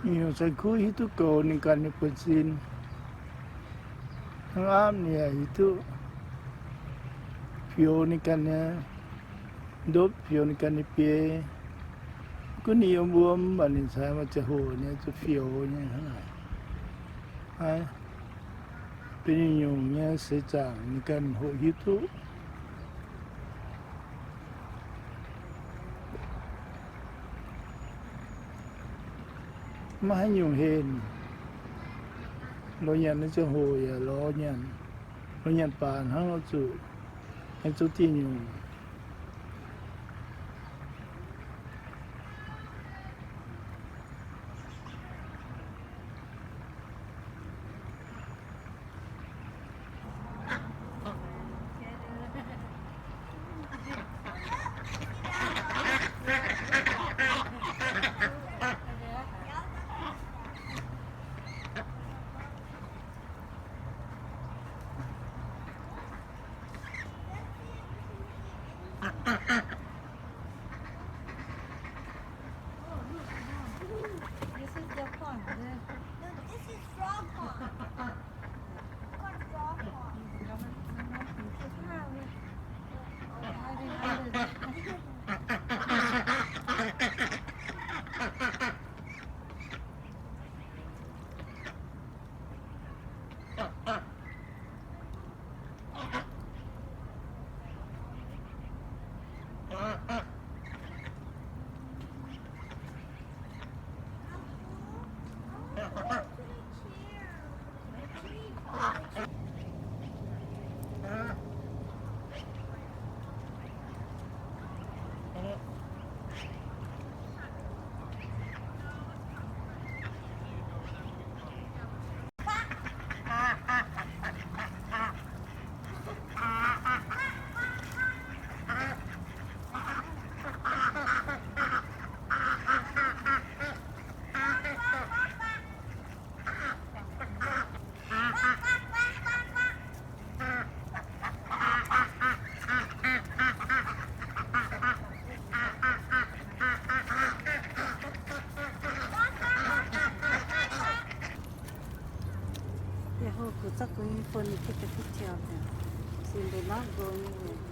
Nyungc-nyungc ceng kuv hiuv duqv goux ninh ganh nyei buonv-sin. Hnangv aapv ninh yaac hiuv duqv fioux ninh ganh nyei ndopv, fioux ninh ganh nyei biei. Gunv ninh yiem wuom mv baac ninh cingx maaih ziangh hoc nyei zuqc fioux nyei hnangv naaic. Aa, benx nyungc-nyungc nyei seix zaangc ninh ganh hoqc hiuv duqv. Maiv haaix nyungc henh. Lorz nyanc nyei ziangh hoc yaac lorz nyanc. Lorz nyanc baac hnangv oix zuqc aengx zoux dieh nyungc. This is the pond. No, this is frog pond. Frog pond. Yaac houh kuv zaqv kuv nyei phone ninh gengh daaih kuv tiaux, sin mbuo mangv nqo nyei.